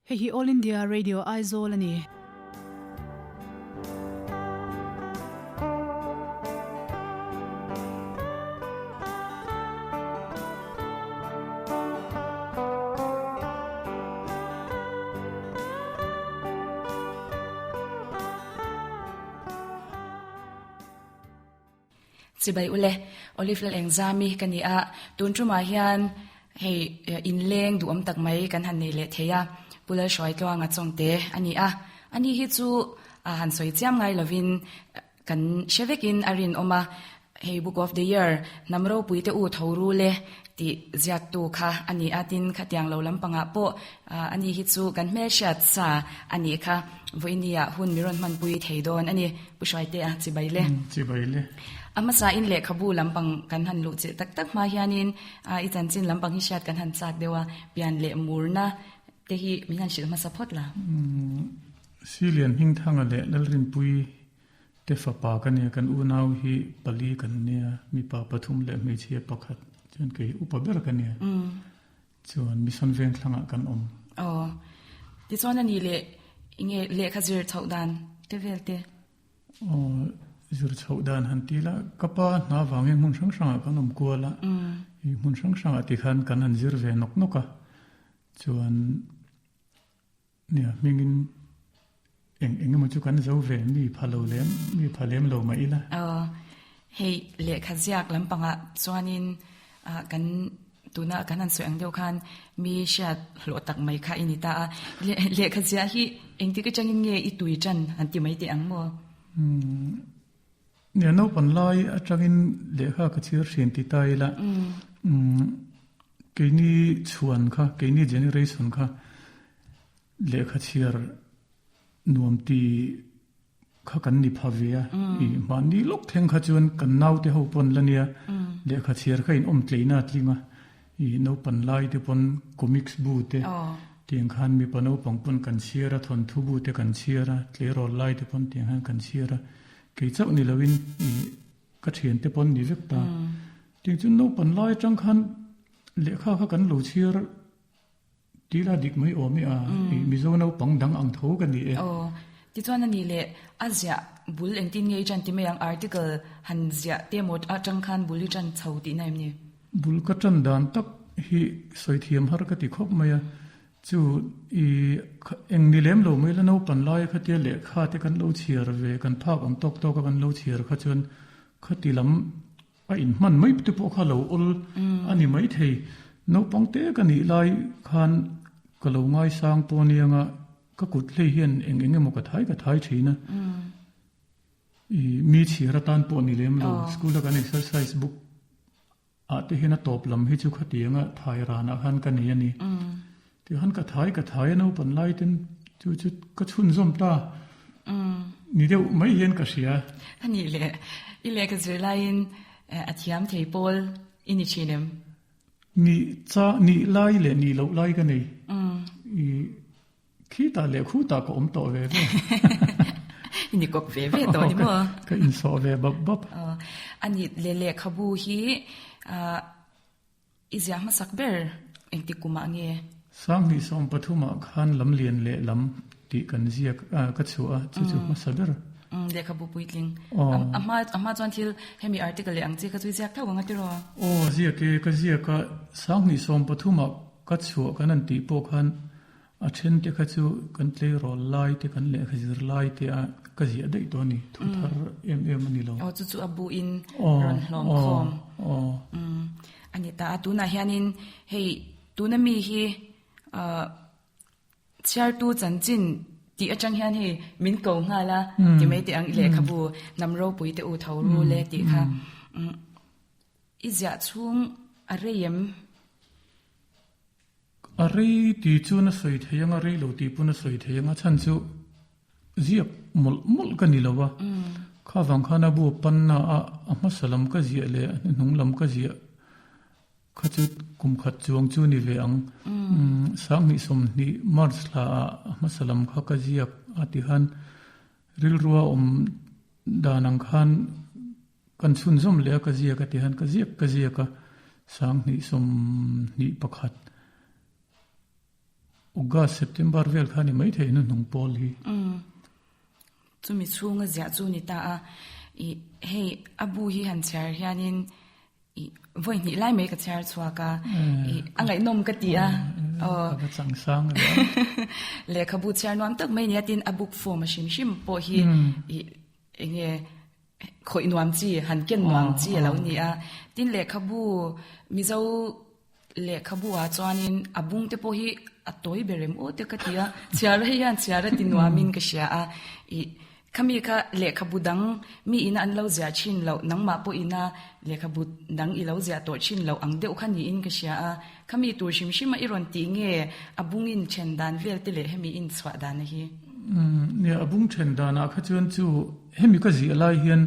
Hei hi All India Radio Aizawl a ni. Chibai ule, Olive Lalengzami ka ni a, tun tumah hian hei inleng duhawm tak mai kan han nei leh thei a, Pu Lalhruaitluanga Chawngte a ni a, ani hi chu han sawi chiam ngai lovin kan hre vekin a rinawm a, hei Book of the Year hnam ropui te u tho rul e tih ziaktu kha a ni a, tin khatiang lo lampangah pawh ani hi chu kan hmelhriat sa a nih kha. Vawinia hun mi rawn hmanpui thei dawn a ni. Pu Hruaitea, chibai le. Chibai le. A hmasain lehkhabu lampang kan han luh chilh tak tak hma hianin i chanchin lampang hi hriat kan han chak deuh a, pian leh murna te hi min han hrilh hmasa phawt la. Silian Hmingthanga leh Lalrinpui te fapa ka nia, kan unau hi pali kan nia, mipa pathum leh hmeichhia pakhat chuan kei upa ber ka nia. Chuan Mission Vengthlangah kan awm. Aw. Tichuan a nih leh enge lehkha zir chhoh dan te vel te? Aw, zir chhoh dan han ti la, ka pa hna vangin hmun hrang hrangah kan awm kual a, i hmun hrang hrangah tikhan kan han zir ve nawk nawk a, chuan nia hmingin eng eng emaw chu kan zo ve mi pha lo lem mi pha lem lo mah ila. Aw, hei lehkha ziak lampangah chuanin ah kan tuna kan han sawi ang deuh khan mi hriat hlawh tak mai kha i ni ta a, lehkha ziah hi engtik atangin nge i tui tan han ti mai teh ang maw? Umm, nia naupang lai atangin lehkha ka chhiar hrian ti ta ila, umm keini chhuan kha keini generation kha lehkha chhiar nuam ti kha kan ni pha ve a, i mahni lawk thleng kha chuan kan naute ho pawn la nia, lehkha chhiar kha in awm tleina a tling a, i naupan lai te pawn comics bu te tiang khan mipa naupang pawn kan chhiar a, thawnthu bu te kan chhiar a, tleirawl lai te pawn tiang khan kan chhiar a, kei chauh ni loin i ka thian te pawn ni vek ta, tiang chuan naupan lai atang khan lehkha kha kan lo chhiar Tila dik mai awm e a, i Mizo naupang dang ang tho ka ni e. Aw, tichuan a nih leh a ziah bul engtin nge i ṭan ti mai ang, article han ziah te emaw aṭang khan bul i ṭan chho tihna em ni? Bul ka ṭan dan tak hi sawi thiam har ka ti khawp mai a, chu i eng ni lem lo mai la naupan laia khatia lehkha te kan lo chhiar ve, kan phak ang tawk tawka kan lo chhiar kha chuan khati lam A inhman mai te pawh kha lo awl a ni maithei. Naupang te ka nih lai khan ka lo ngaisang pawh aniang a, ka kut hlei hian eng eng emaw ka thai ka thai thin a. I mi chhiar atan pawh ni lem lo, school a kan exercise book ah te hian a tawp lam hi chu khatianga thai ranah khan ka nei a ni. Tihian ka thai ka thai a naupan lai ten chu chu ka chhunzawm ta ni deuh mai hian ka hria. A nih leh i lehkha zir laiin a thiam thei pawl i ni thin em? Nih cha nih lai leh nih loh lai ka nei. I khitah leh khutah ka awm tawh ve ve. I ni kawp ve ve tawh ni maw? Ka insawh ve bap bap. A nih leh lehkhabu hi I ziah hmasak ber engtik kumah nge? 2013 ah khan lam lian leh lam tih kan ziak a, ka chhuah a, chu chu hmasa ber. Umm, lehkhabu puitling. A hma a hma chuan thil hemi article leh ang chi kha chu i ziak theuh ang a tiraw? Aw, ziak e, ka ziak a, 2013 ah ka chhuah kan han tih pawh khan A then te kha chu kan tleirawl lai te kan lehkha zir lai te a ka ziah daih tawh a ni, thu thar em em a ni lo. Aw chu chu a bu in rawn hlawm khawm a ni ta a, tunah hianin hei tuna mi hi chhiartu chanchin tih atang hian hei min ko nghal a ti mai teh ang i lehkhabu hnam ropui te u tho rul e tih kha i ziah chhung a rei em? A rei ti chuan a sawi thei ang a, rei lo tih pawn a sawi thei ang a, chhan chu ziak mawlh mawlh ka ni lo a, kha vang khan a bu panna a a hmasa lam ka ziah leh a hnuhnung lam ka ziah kha chu kum khat chuang chu ni ve ang. 2020 March thla ah a hmasa lam kha ka ziak a ti khan rilrua awm dan ang khan Kan chhunzawm leh a ka ziak a ti hian ka ziak ka ziak a, 2021. August, September vel kha ni maithei hnuhnung pawl hi. Chumi chhunga ziah chu ni ta a, i hei a bu hi han chhiar hianin i vawi hnih lai mai ka chhiar chhuak a, i a ngaihnawm ka ti a. Aw. Ka va chang sang a. Lehkhabu chhiar nuam tak mai nia tin a book form a hrim hrim pawh hi i enge khawih nuam chi han ken nuam chi a lo ni a. Tin lehkhabu Mizo Lehkhabu ah chuanin a bung te pawh hi a tawi ber em aw te ka ti a, chhiar a hian chhiar a ti nuamin ka hria a, ih khami kha lehkhabu dang mi ina an lo ziah thin loh nangmah pawh ina lehkhabu dang i lo ziah tawh thin loh ang deuh kha niin ka hria a, khami tur hrim hrim a i rawn tih nge a bung in then dan vel te leh hemi in chhuah dan a hi? Umm nia a bung then danah kha chuan chu hemi ka ziah lai hian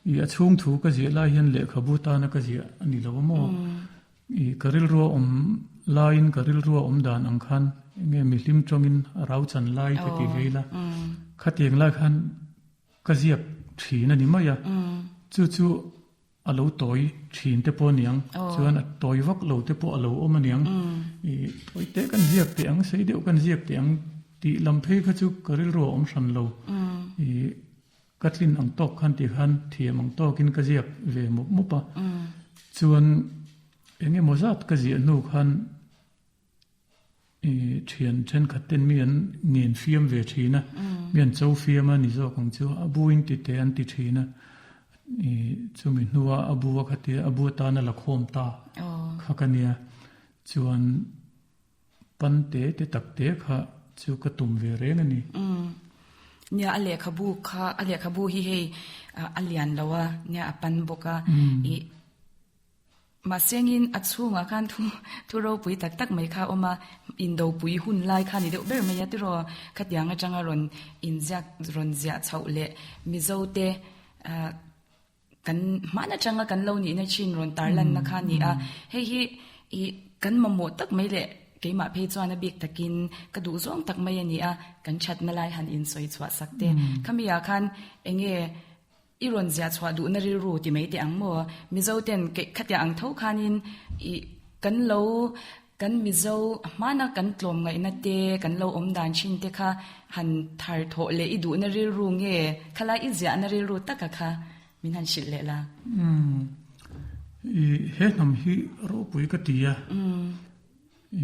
ih a chhung thu ka ziah lai hian lehkhabu tana ka ziah a ni lo a maw? I ka rilrua awm laiin ka rilrua awm dan ang khan enge mi hlim tawngin a rau chan lai te ti ve ila, khatiang lai khan ka ziak thin a ni mai a, chu chu a lo tawi thin te pawh a niang, chuan a tawi vak lo te pawh a lo awm a niang, i tawi te kan ziak teh ang, sei deuh kan ziak teh ang tih lam phei kha chu ka rilrua awm hran lo, i Ka tlin ang tawk khan tih khan thiam ang tawkin ka ziak ve mup mup a. Chuan eng emaw zat ka ziah hnu khan i thian thenkhat ten mi an ngen fiam ve thin a, mi an cho fiam a ni zawk ang chu a buin ti teh an ti thin a. I chumi hnua a bu a khatia a bu atana la khawm ta kha ka nia. Chuan Pan te te tak te kha chu ka tum ve reng a ni. Umm. Nia a lehkhabu kha a lehkhabu hi hei a lian lo a, nia a pan bawk a. Ih mahsengin a chhungah khan thu thu ropui tak tak mai kha a awm a, indopui hun lai kha a ni deuh ber mai a tiraw khatiang atanga rawn inziak rawn ziah chhoh leh Mizo te ah Kan hman atanga kan lo nihna chin rawn tarlanna kha a ni a, hei hi ih kan mamawh tak mai leh keimah phei chuan a bik takin ka duh zawng tak mai a ni a, kan thatna lai han insawi chhuah sak te. Khami ah khan eng nge i rawn ziah chhuah duhna rilru ti mai teh ang maw? Mizo ten khatiang ang tho khanin ih kan lo Kan Mizo hmana kan tlawmngaihna te, kan lo awm dan thin te kha han thar thawh leh i duhna rilru nge khalai i ziahna rilru taka kha min han hrilh leh la? Umm, i he hnam hi ropui ka ti a,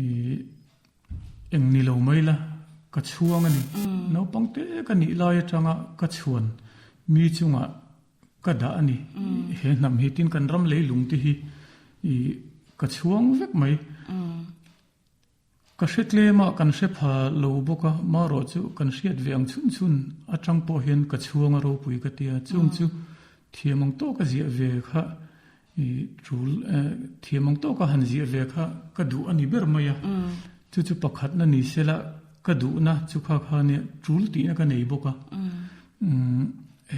i eng ni lo mai la, ka chhuang a ni. Naupang te ka nih lai atanga ka chhuan mi chungah Ka dah a ni. He hnam hi tin kan ram leilung te hi i ka chhuang vek mai. Ka hre tlem a, kan hre pha lo bawk a, marawh chu kan hriat ve ang chhun chhun atang pawh hian ka chhuang a ropui ka ti a, chung chu thiam ang tawka ziah ve kha i tul thiam ang tawka han ziah ve kha ka duh a ni ber mai a, chu chu pakhatna ni sela ka duhna chu kha kha nia tul tihna ka nei bawk a.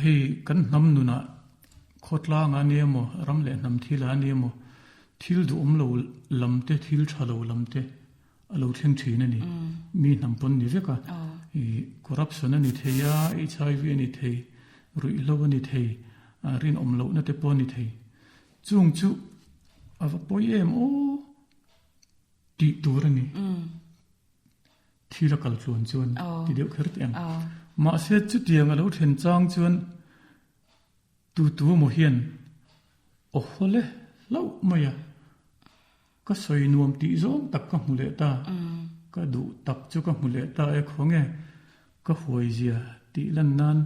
Hei kan hnam nunah khawtlang a nia maw, ram leh hnam thil a nia maw, thil duhawm lo lam te, thil tha lo lam te a lo thleng thin a ni. Mi hnam pawn ni vek a, i corruption a ni thei a, HIV a ni thei, ruihhlo a ni thei, rinawm lohna te pawh a ni thei. Chung chu a va pawi em aw tih tur a ni. Thil a kal tluan chuan ti deuh kher teh ang. Mahse chutiang a lo then chang chuan tu tu emaw hian aw hawle hlauh mai a, ka sawi nuam tih zawng tak ka hmu leh ta, ka duh tak chu ka hmu leh ta e khaw nge ka huai zia tih lan nan,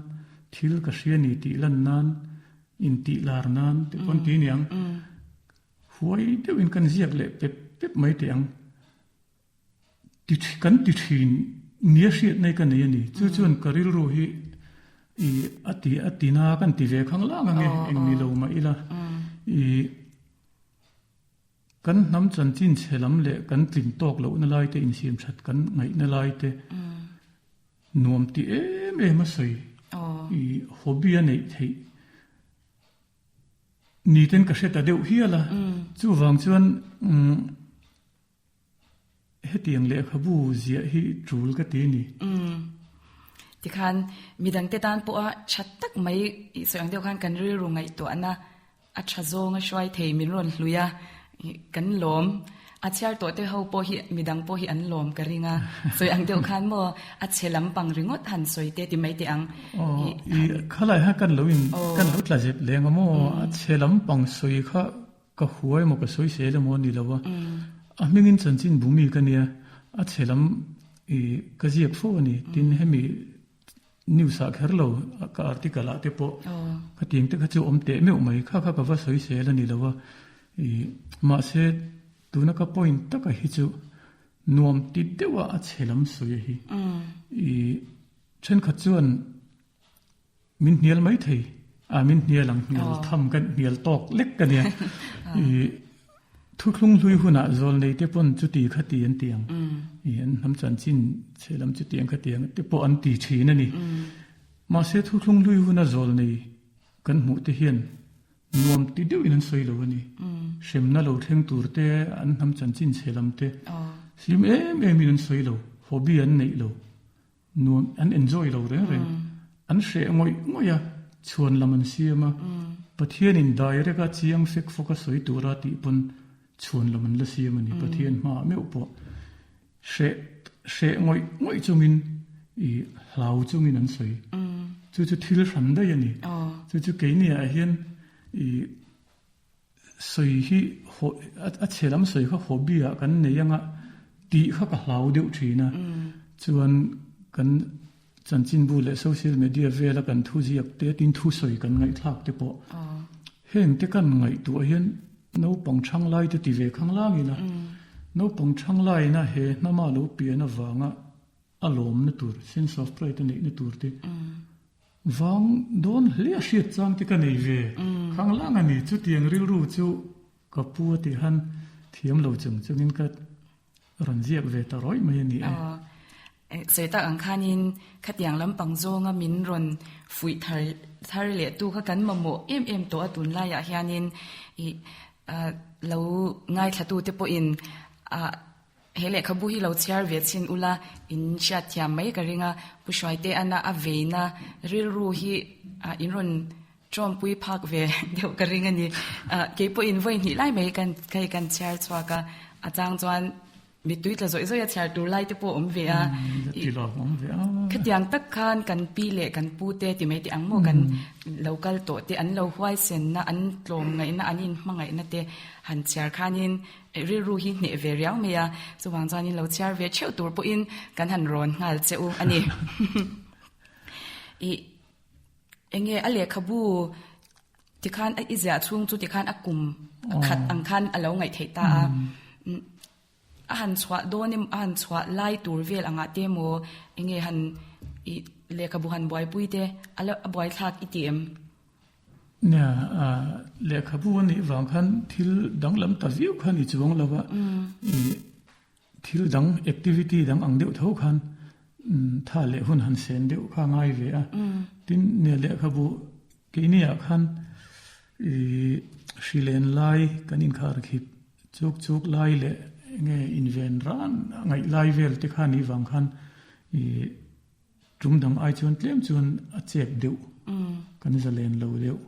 thil ka hria ni tih lan nan, intih lar nan tih pawn ti aniang, huai deuhin kan ziak leh pep pep mai teh ang. Ti kan ti thin nia hriat nei ka nei a ni. Chu chuan ka rilru hi i a ti a ti na kan ti ve khang lang ang e, eng ni lo mah ila. I kan hnam chanchin chhe lam leh kan tlin tawk lohna lai te insiam that kan ngaihna lai te nuam ti em em a sawi. I hobby a neih theih. Ni ten ka hre ta deuh hial a. Chuvang chuan Hetiang lehkhabu ziah hi tul ka ti a ni. Umm. Tikhan midangte tan pawha tha tak mai i sawi ang deuh khan kan rilru ngaihtuahna a tha zawnga hruai thei min rawn hlui a, kan lawm. A chhiar tawh te ho pawh hi midang pawh hi an lawm ka ring a, sawi ang deuh khan maw a chhe lampang ringawt han sawi te ti mai teh ang. Aw, i khalai kha kan lo in kan lo tla zep leng a maw, a chhe lampang sawi kha ka huai maw ka sawi sel emaw a ni lo a, a hmingin chanchin bumi ka nia, a chhe lam i ka ziak fo a ni, tin hemi News ah kher lo ka article ah te pawh khatiang te kha chu awm teh meuh mai kha kha ka va sawi sel a ni lo a i mahse tuna ka point taka hi chu nuam ti deuh a a chhe lam sawi a hi i thenkhat chuan min hnial mai thei a min hnial ang hnial tham ka hnial tawk lek ka nia i Thuthlung hlui hunah zawl nei te pawn chuti kha ti an ti ang. I an hnam chanchin chhe lam chuti ang kha ti ang te pawh an ti thin a ni. Mahse thuthlung hlui huna zawl nei kan hmuh te hian nuam ti deuhin an sawi lo a ni. Hremna lo thleng tur te, an hnam chanchin chhe lam te hlim em emin an sawi lo, hobby an neih lo. Nuam an enjoy lo reng reng. An hreh ngawih ngawih a, chhuan lam an siam a. Pathianin direct a chiang fek fawk a sawi tura tih pawn chhuan lam an la siam a ni. Pathian hmaah meuh pawh hreh hreh ngawih ngawih chungin i hlau chungin an sawi. Chu chu thil hran daih a ni. Chu chu keiniah hian i Sawi hi a chhe lam sawi kha hobby ah kan nei anga tih kha ka hlau deuh thin a. Chuan kan chanchinbu leh social media vela kan thu ziak te tin thu sawi kan ngaihthlak te pawh heng te kan ngaihtuah hian naupang thang lai te ti ve khang lang ila naupang thang laina he hnama lo pian avanga a lawmna tur, sense of pride a neihna tur te vang dawn hle a hriat chang te ka nei ve khang lang a ni. Chutiang rilru chu ka pu a tih han thiam lo chung chungin ka rawn ziak ve ta rawih mai a ni e. Sawi tak ang khanin khatiang lampang zawnga min rawn fuih thar thar leh tu kha kan mamawh em em tawh a tunlaiah hianin ih lo ngaithlatute pawhin ah He lehkhabu hi lo chhiar ve chhin ula, in hriatthiam mai ka ring a, Pu Hruaiteana a veina rilru hi in rawn tawmpui phak ve deuh ka ring a ni. Keipawhin vawi hnih lai mai kan hei kan chhiar chhuak a, a chang chuan mittui tla zawih zawih a chhiar tur lai te pawh a awm ve a. Khatiang tak khan kan pi leh kan pu te ti mai teh ang maw kan lo kal tawh te an lo huaisenna, an tlawmngaihna, an inhmangaihna te han chhiar khanin Rilru hi hneh ve riau mai a, chuvang chuanin lo chhiar ve theuh tur pawhin kan han rawn nghal che u a ni. I enge a lehkhabu tikhan i ziah chhung chu tikhan a kum a khat ang khan a lo ngaih theih ta a. A han chhuah dawn em a han chhuah lai tur vel angah te emaw enge han i lehkhabu han buaipui te a la a buaithlak i ti em? Nia, lehkhabu a nih vang khan thil danglam ta viau kha ni chuang lo a, ih thil dang activity dang ang deuh tho khan tha leh hun han sen deuh kha a ngai ve a. Tin, nia lehkhabu keini ah khan ih hri len lai kan inkhar khip chuk chuk lai leh enge inven ran ngaih lai vel te kha nih vang khan ih Tum dang ai chuan tlem chuan a chep deuh, kan zalen lo deuh.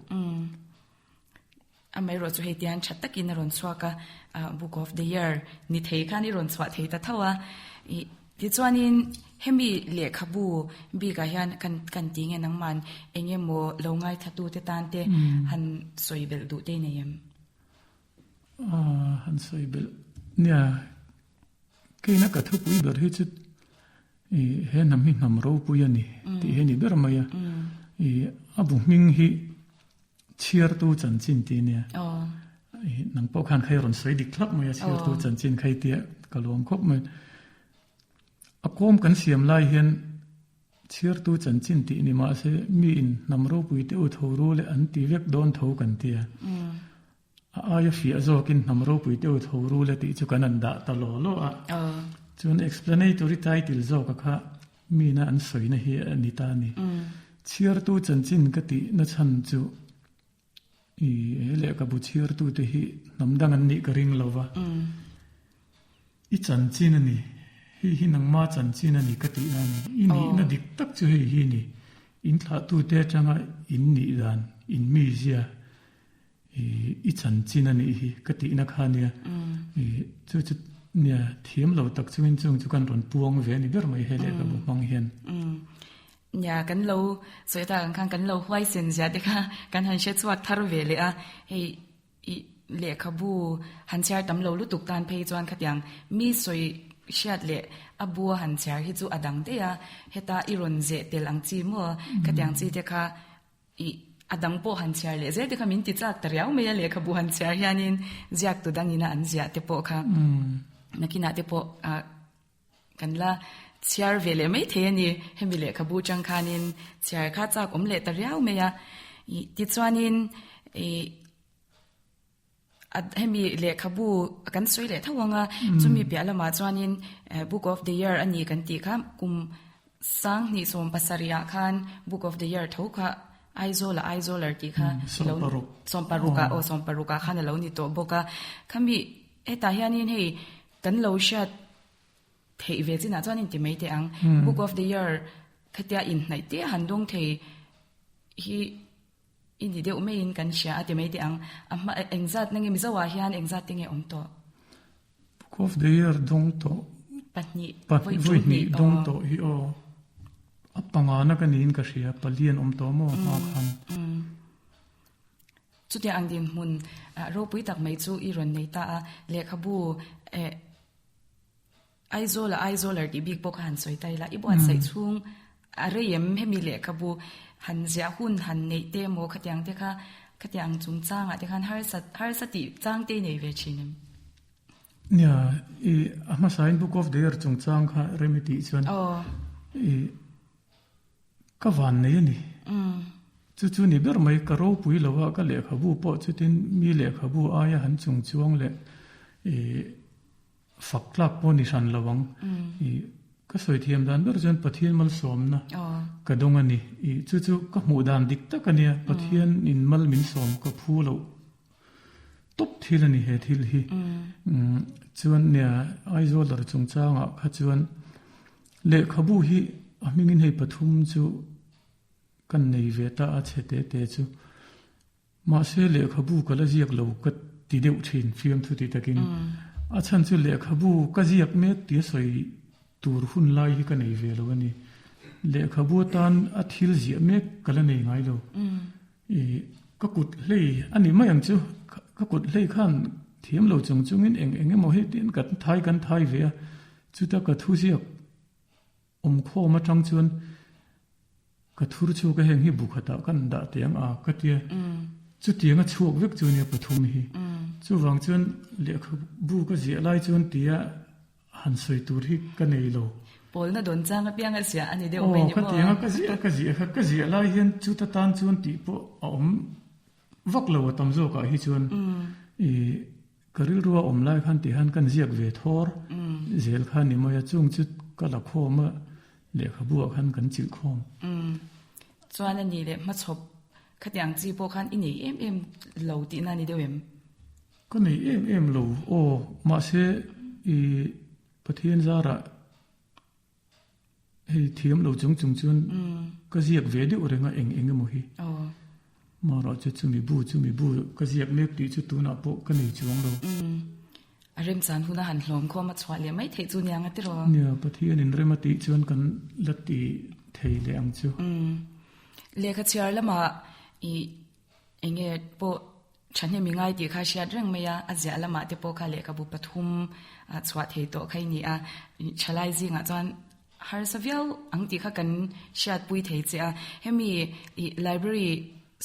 Amaherawh chu hei tian tha takin a rawn chhuak a, Book of the Year ni thei khan i rawn chhuah thei ta tho a. Tichuanin hemi lehkhabu bikah hian kan kan ti nge nangman eng emaw lo ngaithlatute tan te han sawi belh duh te i nei em? Han sawi belh nia keina ka thupui ber hi chu I he hnam hi hnam ropui a ni tih hi a ni ber mai a. I a bu hming hi chhiartu chanchin tih a nia. I nang pawh khan khai rawn sawi dik thlap mai a chhiartu chanchin khai tia ka lawm khawp mai. A kawm kan siam lai hian chhiartu chanchin tih ni mahse mi in hnam ropui te u tho ru leh an ti vek dawn tho kan tia. A aia fiah zawkin hnam ropui deuh tho rul e tih chu kan han dah ta law law a. Chuan explanatory title zawka kha mina an sawina hi a ni ta a ni. Chhiartu chanchin ka tih na chhan chu i he lehkhabu chhiartute hi hnam dang an nih ka ring lo va. I chanchin a ni. Hei hi nangma chanchin a ni ka tihna a ni. I nihna dik tak chu hei hi a ni. In thlahtute atanga in nih dan, in mizia. I chanchin a nih hi ka tihna kha nia. Chu chu nia thiam lo tak chungin chung chu kan rawn puang ve a ni ber mai he lehkhabu hmang hian. Nia kan lo sawi tak ang khan kan lo huaisen zia te kha kan han hre chhuak thar ve leh a. Hei i lehkhabu han chhiar tam lo lutuk tan phei chuan khatiang mi sawi hriat leh a bua han chhiar hi chu a dang daih a. Heta i rawn zeh tel ang chi maw khatiang chi te kha Ih, a dang pawh han chhiar leh zel te kha min ti chak ta riau mai a, lehkhabu han chhiar hianin ziaktu dangina an ziah te pawh kha nakinah te pawh ah kan la chhiar ve leh mai thei a ni. Hemi lehkhabu chang khanin chhiar kha chak awm leh ta riau mai a. Ih, tichuanin ih. Hemi lehkhabu kan sawi leh tho ang a, chumi piah lamah chuanin Book of the Year a ni kan tih kha kum 2017 ah khan Book of the Year tho kha Aizawl-a Aizawler tih kha sawmparuk ah aw sawmparuk ah khan a lo ni tawh bawk a. Khami hetah hianin hei kan lo hriat theih ve chinah chuan inti mai teh ang. Book of the Year khatia inhnaih te han dawng thei hi I ni deuh maiin kan hria a ti mai teh ang. A hma engzat na nge Mizo ah hian engzat te nge awm tawh? Book of the Year dawng tawh. Pahnih. Pahnih vawi hnih dawng tawh hi aw. A pangana ka niin ka hria palian awm tawh maw hma khan. Chutiang ang dinhmun ropui tak mai chu i rawn nei ta a, lehkhabu eh Aizawl a Aizawler tih bik pawh kha han sawi ta ila, i buatsaih chhung a rei em hemi lehkhabu han ziah hun han neih te emaw khatiang te kha khatiang chungchangah te khan harsa harsa tih chang te i nei ve thin em? Nia, i a hmasain Book of the Year chungchang kha rem i tih chuan i Ka van nei a ni. Chu chu ni ber mai ka ropui lo a, ka lehkhabu pawh chutin mi lehkhabu aia han chungchuang leh ih fak tlak pawh ni hran lo ang. Ih ka sawi thiam dan ber chuan Pathian malsawmna ka dawng a ni. Ih chu chu ka hmuh dan dik tak a nia, Pathian in mal min sawm ka phu loh tawp thil a ni he thil hi. Chuan nia Aizawlar chungchangah kha chuan Lehkhabu hi a hmingin hei pathum chu kan nei ve ta a chhe te te chu. Mahse lehkhabu ka la ziak lo ka ti deuh thin fiamthu ti takin. A chhan chu lehkhabu ka ziak mek tia sawi tur hun lai hi ka nei ve lo a ni. Lehkhabu atan a thil ziah mek ka la nei ngai lo. I ka kut hlei a ni mai ang chu. Ka kut hlei khan thiam lo chung chungin eng eng emaw hi tiin kan thai kan thai ve a. Chuta ka thuziak awmkhawm atang chuan ka thur chhuak a heng hi bu khatah kan dah teh ang a ka tia. Chutiang a chhuak vek chu nia pathum hi. Chuvang chuan lehkhabu ka ziah lai chuan tia han sawi tur hi ka nei lo. Pawlna dawn chang apiang a ziah a ni deuh mai ni maw? Aw, ka tiang a ka ziah ka ziah kha ka ziah lai hian chuta tan chuan tih pawh a awm vak lo a tam zawkah hi chuan i Ka rilrua awm lai khan tih han kan ziak ve thawr zel kha ni mai a, chung chu ka la khawm a, lehkhabu ah khan kan chilh khawm. Chuan a ni leh hmachhawp khatiang chi pawh khan i nei em em lo tihna a ni deuh em? Ka nei em em lo aw, mahse i Pathian zarah Hei thiam lo chung chung chuan ka ziak ve deuh reng a eng eng emaw hi. Marawh chu chumi bu chumi bu ka ziak mek tih chu tunah pawh ka nei chuang lo. A remchan huna han hlawm khawm a chhuah leh mai theih chu niang a tiraw? Nia, Pathianin rem a tih chuan kan la ti thei leh ang chu. Lehkha chhiar lamah i Enge pawh thahnem i ngai tih kha hriat reng mai a, a ziah lamah te pawh kha lehkhabu pathum chhuah thei tawh kha i ni a, thalai zingah chuan harsa viau ang tih kha kan hriatpui thei che a, hemi ih library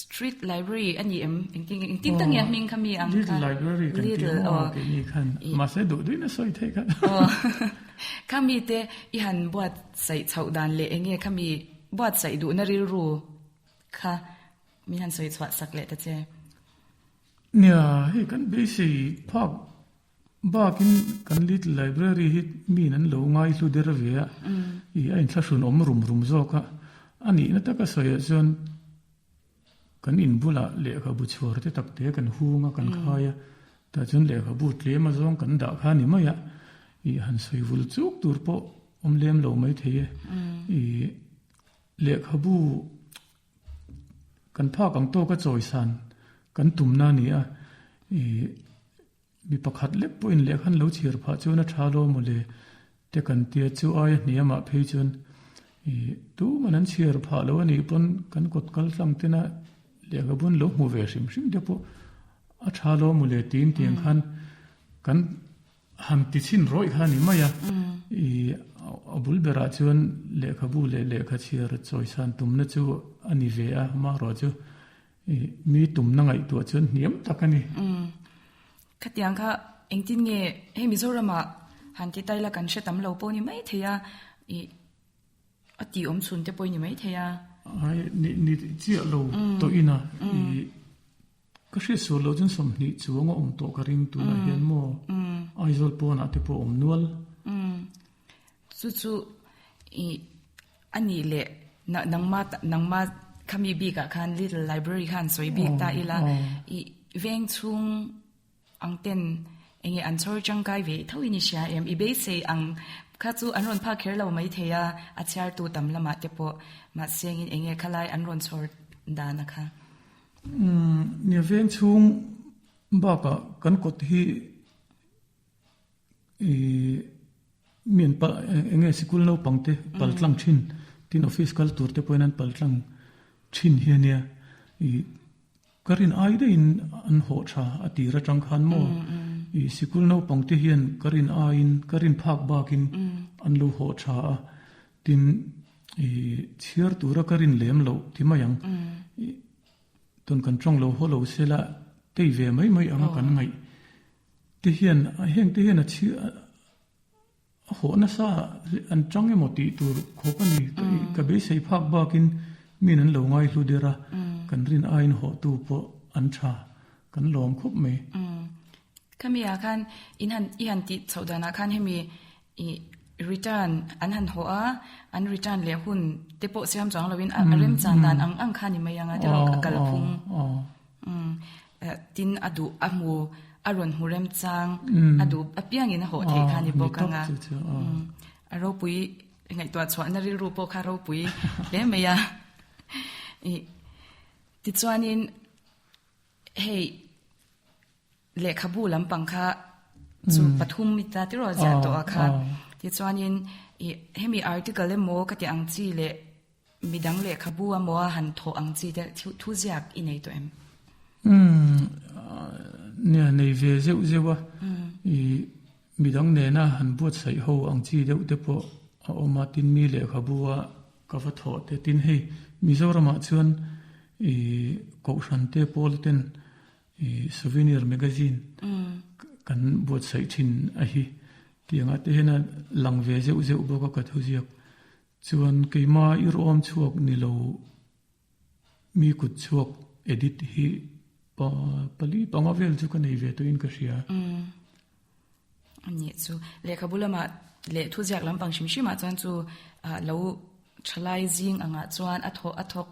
street library a ni em engtin nge engtin tak nge a hming kha mi ang kha Little library kan ti maw keini khan mahse duh duhin a sawi theih kha khami te i han buatsaih chhoh dan leh enge khami buatsaih duhna rilru kha Min han sawi chhuah sak leh ta che. Nia, hei kan beisei phak bakin kan Little Library hi miin an lo ngai hlu der ve a, ih a inthlahrun awm rum rum zawk a. A nihna taka sawiah chuan kan in bulah lehkhabu chhuar te tak te kan hung a, kan khai a, tah chuan lehkhabu tlem azawng kan dah kha a ni mai a, ih han sawi vul chuk tur pawh awm lem lo maithei e. Ih lehkhabu Kan phak ang tawka chawisan kan tumna a ni a. Ih mi pakhat lek pawhin lehkha an lo chhiar phah chuan a tha lo mawle te kan tia chu aia hniamah phei chuan ih tuman an chhiar phah lo a nih pawn kan kawt kal tlang tena lehkhabu an lo hmu ve hrim hrim te pawh a tha lo mawle tiin tiang khan kan Han ti chhin rawih kha a ni mai a, i a bul berah chuan lehkhabu leh lehkha chhiar chawisan tumna chu a ni ve a, amaherawh chu i mi tumna ngaihtuah chuan hniam tak a ni. Khatiang kha engtin nge hei Mizoramah han ti taila kan hre tam lo pawh ni mai thei a, i a tih awm chhun te pawh i ni mai thei a. Ai ni ni chiah lo tawh ina i Ka hriat sual loh chuan 20 chuang a awm tawh ka ring tunah hian maw Aizawl pawnah te pawh a awm nual. Chu chu i a nih leh nangma nangma khami bikah khan Little Library khan sawi bik ta ila i veng chhung ang ten enge an chhawr tangkai ve tho in i hria em? I beisei ang kha chu an rawn phak kher lo mai thei a, a chhiartu tam lamah te pawh mahse engin enge khalai an rawn chhawr dan a kha. Nia veng chhung bakah kan kawt hi ih mi an pal eng nge sikul naupang te pal tlang thin tin office kal tur te pawhin an pal tlang thin hi a nia ih ka rin ai daihin an hawh tha a tir atang khan maw ih sikul naupang te hian ka rin aiin ka rin phak bakin an lo hawh tha a Tin, i chhiar tura ka rin lem loh ti mai ang. Tun kan tawng lo haw lo se la, tei ve mai mai anga kan ngaih te hian, heng te hian a chhiar a hawh nasa an tang emaw tih tur khawp a ni. Ka beisei phak bakin min an lo ngai hlu der a, kan rin aiin hawhtu pawh an tha, kan lawm khawp mai. Khami ah khan in han i han tih chhoh danah khan hemi I return an han haw a, an return leh hun te pawh siam chuang loin a remchan dan ang ang kha ni mai ang a tiraw a kalphung. Tin a duh a hmu a rawn hmu remchang a duh apiangin a hawh theih kha ni bawk ang a. A ropui ngaihtuah chhuahna rilru pawh kha ropui hle mai a. I tichuanin Hei lehkhabu lampang kha chu pathum i ta tiraw ziah tawh a kha. Tichuanin i hemi article emaw ka ti ang chi leh midang lehkhabu emaw a han thawh ang chi te thu ziak i nei tawh em? Umm nia nei ve zeuh zeuh a i midang nena han buatsaih ho ang chi deuh te pawh a awm a tin mi lehkhabu a Ka va thawh te tin hei Mizoramah chuan i Kohhran te pawl ten i Souvenir Magazine kan buatsaih thin a hi tiangah te hian a lang ve zeuh zeuh bawk a ka thuziak chuan keima irawm chhuak ni lo mi kut chhuak edit hi pali panga vel chu ka nei ve tawhin ka hria. A nih chu. Lehkhabu lamah leh thuziak lampang hrim hrimah chuan chu lo thalai zing angah chuan a thawh a thawk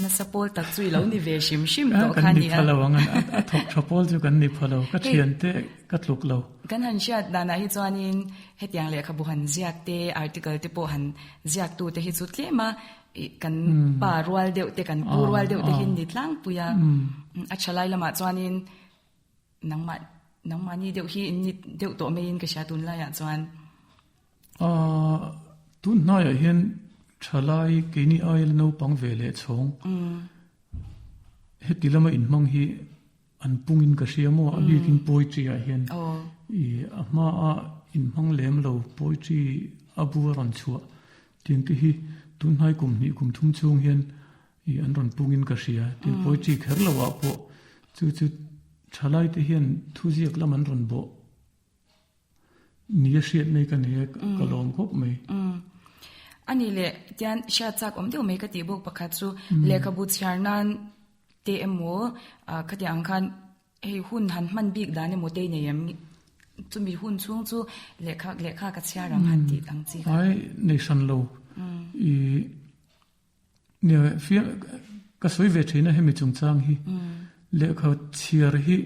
nasa pawl tak chu i lo ni ve hrim hrim tawh kha nia. Kan ni pha lo ang a thawk tha pawl chu kan ni pha lo. Ka thian te ka tluk lo. Kan han hriat danah hi chuanin hetiang lehkhabu han ziak te, article te pawh han ziak tu te hi chu tlem a kan pa rual deuh te, kan pu rual deuh te hi ni tlangpui a. A thalai lamah chuanin Nangmah, nangmahni deuh hi in ni deuh tawh maiin ka hria tunlaiah chuan. Aaa, tun hnaiah hian thalai keini aia la naupang ve leh chhawng heti lama inhmang hi an pungin ka hria maw a bikin poetry ah hian i a hmaa inhmang lem lo poetry a bu a rawn chhuah tiang te hi tun hnai kum hnih kum thum chhung hian I an rawn pungin ka hria. Tin poetry kher lo ah pawh chu chu thalai te hian thuziak lam an rawn bawh ni a hriat mai ka nei a, ka lawm khawp mai. A nih leh tian hriat chak awm deuh mai ka tih bawk pakhat chu lehkhabu chhiar nan te emaw khatiang ang khan Hei hun han hman bik dan emaw te i nei em? Chumi hun chhung chu lehkha lehkha ka chhiar ang han tih ang chi kha. Ai nei hran lo. I nia fiam ka sawi ve thin a hemi chungchang hi. Lehkha chhiar hi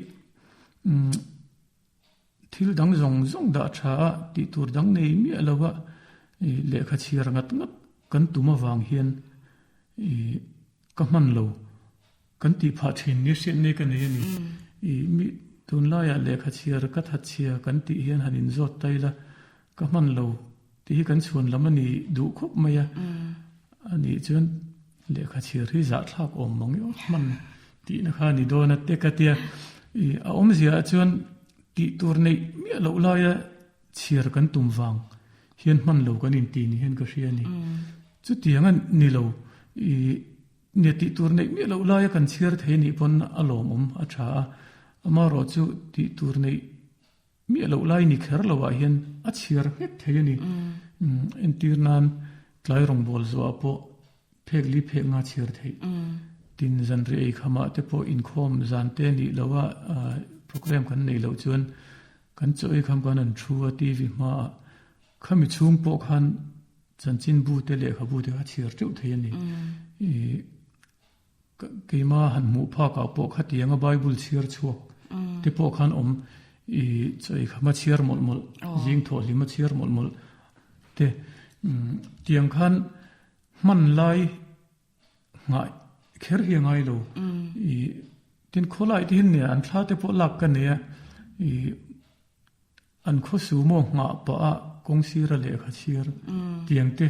thil dang zawng zawng dah tha a tih tur dang nei miah lo a i lehkha chhiar ngat ngat kan tum avang hian i ka hman lo. Kan tih phah thin ni hriat nei ka nei a ni. I mi tunlaiah lehkha chhiar ka that chhia kan tih hian han inzawt ta ila ka hman lo tih hi kan chhuan lam a ni duh khawp mai a. A nih chuan lehkha chhiar hi zahthlak awm mang i aw hman tihna kha a ni dawn a te ka tia. I a awmzia ah chuan tih tur neih miah loh laia chhiar kan tum vang hian hman lo kan inti ni hian ka hria a ni. Chutiang a ni lo i Nia tih tur neih miah loh laia kan chhiar thei nih pawn a lawmawm a tha a, amaherawh chu tih tur neih miah loh lai ni kher loh ah hian a chhiar nghek thei a ni. Entir nan tlai rawngbâwl zuah pawh phek li phek nga chhiar theih. Tin zanriah ei khamah te pawh inkhawm zan te nih loh a program kan neih loh chuan kan chaw ei kham khan an thu a TV hmaah khami chhung pawh khan Chanchinbu te lehkhabu te kha chhiar teuh thei a ni. I keima han hmuh phakah pawh khatianga Bible chhiar chhuak te pawh khan awm i chawi khama chhiar mawlh mawlh, zing thawh hlima chhiar mawlh mawlh te tiang khan hman lai nghah kher hi a ngai lo. I tin khawlai te hian nia an thla te pawh lak ka nei a i An khaw sumo nghah pah a kawng sira lehkha chhiar tiang te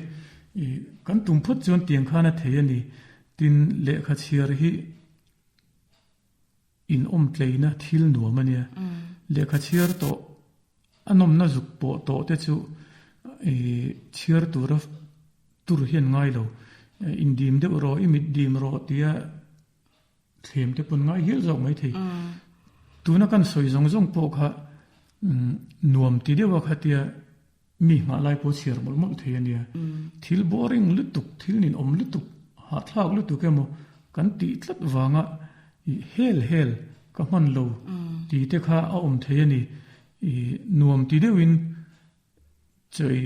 i kan tum phawt chuan tiang khan a thei a ni. Tin, lehkha chhiar hi inawm tleina thil nuam a nia. Lehkha chhiar tawh a nawmna zuk pawh tawh te chu i chhiar tura tur hian ngai lo. Indim deuh rawh, i mit dim rawh tia Thlem te pawn ngai hial zawk mai thei. Tuna kan sawi zawng zawng pawh kha nuam ti deuh a khatia mi nghah lai pawh chhiar mawlh mawlh thei a nia. Thil boring lutuk, thil ninawm lutuk, hahthlak lutuk emaw kan tih tlat vanga i hel hel ka hman lo ti te kha a awm thei a ni. I nuam ti deuhin Chawi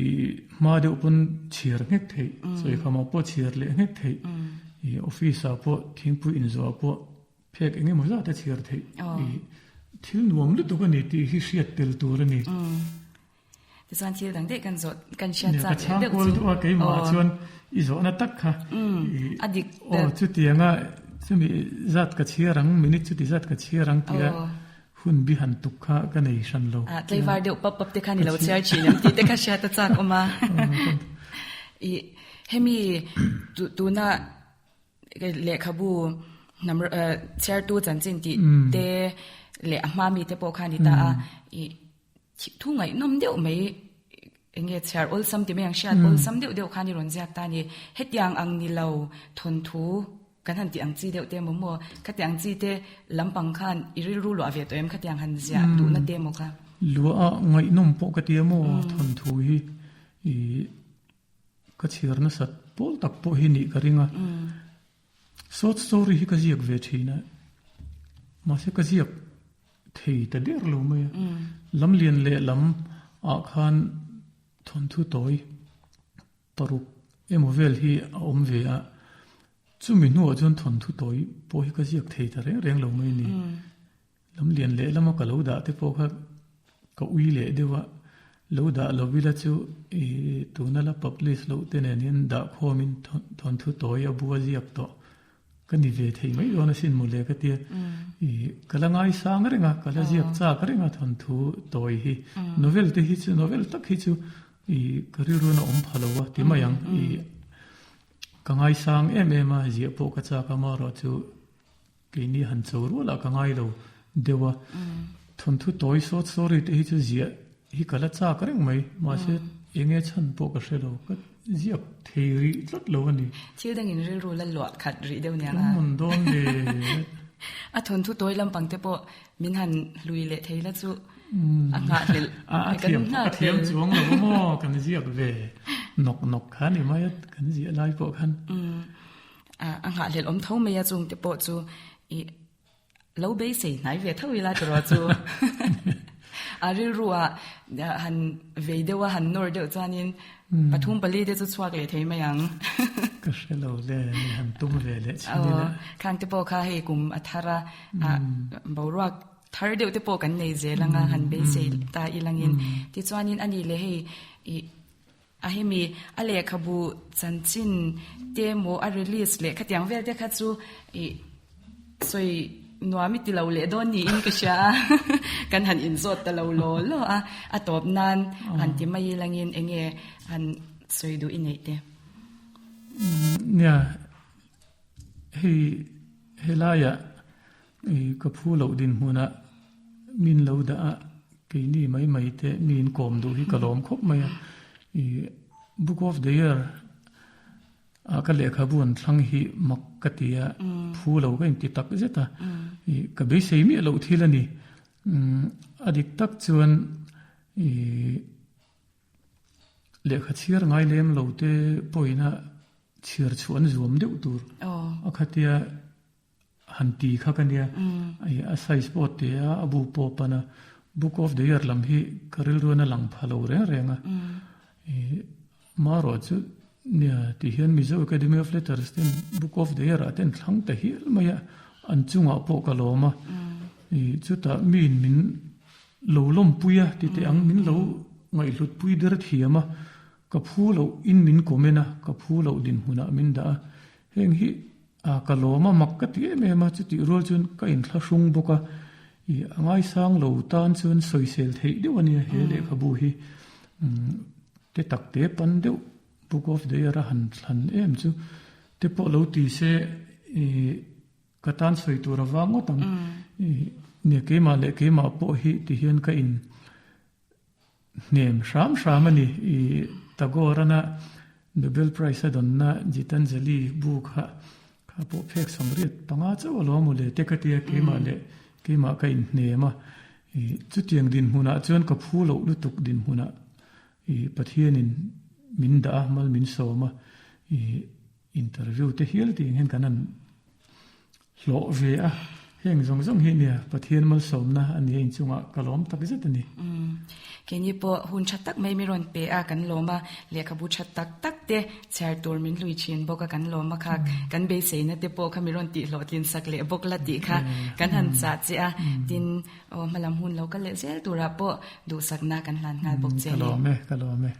hma deuh pawn chhiar nghek theih, chawi khamah pawh chhiar leh nghek theih, ih office ah pawh thingpui inzawh ah pawh phek eng emaw zat a chhiar theih ih thil nuam lutuk a ni tih hi hriat tel tur a ni. Tichuan thil dang daih kan zawh kan hriat chak leh deuh chu. Ka chhang kual duh a keimah chuan i zawhna tak kha ih a dik aw chutianga chumi zat ka chhiar ang minute chuti zat ka chhiar ang tia Hun bi han tuk kha ka nei hran lo. Ah, tlaivar deuh pap pap te khan i lo chhiar thin em tih te kha hriat a chak awm a. I hemi tuna lehkhabu hnam chhiartu chanchin tih te leh a hma mi te pawh khan i ta a. I thu ngaihnawm deuh mai eng nge chhiar awlsam ti mai ang hriat awlsam deuh deuh khan i rawn ziak ta a ni. Hetiang ang ni lo thawnthu Kan han tih ang chi deuh te emaw maw? Khatiang ang chi te lampang khan i rilru luah ve tawh em? Khatiang han ziah duhna te emaw kha? Luah a ngaihnawm pawh ka ti a maw? Thawnthu hi i ka chhiar nasat pawl tak pawh hi nih ka ring a. Short story hi ka ziak ve thin a, mahse ka ziak thei ta der lo mai a. Lamlian leh lam ah khan thawnthu tawi Paruk emaw vel hi a awm ve a, chumi hnuah chuan thawnthu tawi pawh hi ka ziak thei ta reng reng lo mai a ni. Lam lian leh lama ka lo dah te pawh kha ka ui leh deuh a, lo dah lo ila chu ih tuna la publish loh te nen hian dah khawmin thawnthu tawi a bua ziak tawh ka ni ve thei mai dawn asin mawle ka tia. Ih ka la ngaisang reng a, ka la ziak chak reng a thawnthu tawi hi. Novel te hi chu novel tak hi chu I ka rilruin a awm pha lo a ti mai ang. I ka ngaisang em em a, ziah pawh ka chak a, amaherawh chu keini han cho rualah ka ngai lo deuh a. Thawnthu tawi short story te hi chu ziah hi ka la chak reng mai, mahse enge chhan pawh ka hre lo, ka ziak thei rih tlat lo a ni. Thil dangin rilru la luah khat rih deuh niang a. Ka rawn dawn ve. A thawnthu tawi lampang te pawh min han hlui leh thei la chu. A nghahhlelh. A thiam a thiam chuang lo maw kan ziak ve nawk nawk kha ni mai a kan ziah lai pawh khan. A nghahhlelh awm tho mai a chung te pawh chu i lo beisei hnai ve tho ila tiraw chu. A rilru ah han vei deuh a han nawr deuh chuanin pathum pali te chu chhuak leh thei mai ang. Ka hre lo le ni han tum ve leh chin ila. Khang te pawh kha hei kum a thar a boruak Thar deuh te pawh kan nei zel anga han beisei ta ilangin. Tichuanin a nih leh hei ih a hemi a lehkhabu chanchin te emaw a release leh khatiang vel te kha chu ih. Sawi nuam i ti lo leh dawn niin ka hria a, kan han inzawt ta lo law law a, a tawp nan han ti mai ilangin eng nge han sawi duh i neih te? Nia, hei helaiah ka phu loh dinhmunah min lo dah a, keini mai mai te mi inkawm duh hi ka lawm khawp mai a, Book of the Year A ka lehkhabu an thlang hi mak ka ti a, phu lo ka inti tak zet a, ih ka beisei miah loh thil a ni. A dik tak chuan ih lehkha chhiar ngai lem lo te pawhin a chhiar chhuah an zuam deuh tur a khatia Han ti kha ka nia, a size pawh te a, a bu pawh a pan a, Book of the Year lam hi ka rilruan a lang pha lo reng reng a. Marawh chu nia ti hian Mizo Academy of Letters ten Book of the Year ah ten thlang ta hial mai a, an chungah pawh ka lawm a. Chutah miin min lo lawmpui a ti teh ang, min lo ngaihhlutpui der thiam a, ka phu loh in min comment a, ka phu loh dinhmunah min dah a, heng hi A ka lawm a, mak ka ti em em a, chutih rual chuan ka inthlahrung bawk a, ih a ngaisang lo tan chuan sawisel theih deuh a nia he lehkhabu hi te tak te pan deuh Book of the Year a han thlan em chu te pawh lo ti se ih ka tan sawi tur a vang ngawt ang ih nia keimah leh keimah pawh hi ti hian ka in Hnem hram hram a ni. I Tagore-ana Nobel Prize a dawnna Gitanjali bu kha kha pawh phek sawmriat panga chauh a lawm u le te ka tia keimah leh keimah ka inhnem a. I chutiang dinhmunah chuan ka phu loh lutuk dinhmunah i Pathianin min dah a, mal min sawm a. I Interview te hial tih hian kan han hlawh ve a, heng zawng zawng hi nia Pathian malsawmna a nia inchungah ka lawm tak zet a ni. Keini pawh hun tha tak mai mi rawn pe a kan lawm a, lehkhabu tha tak tak te chhiar tur min hlui thin bawk a kan lawm a kha kan beiseina te pawh kha mi rawn tih hlawhtlin sak leh bawk la tih kha kan han chah che a, tin aw hmalam hun lo kal leh zel turah pawh duhsakna kan hlan nghal bawk che a ni. Ka lawm e, ka lawm e.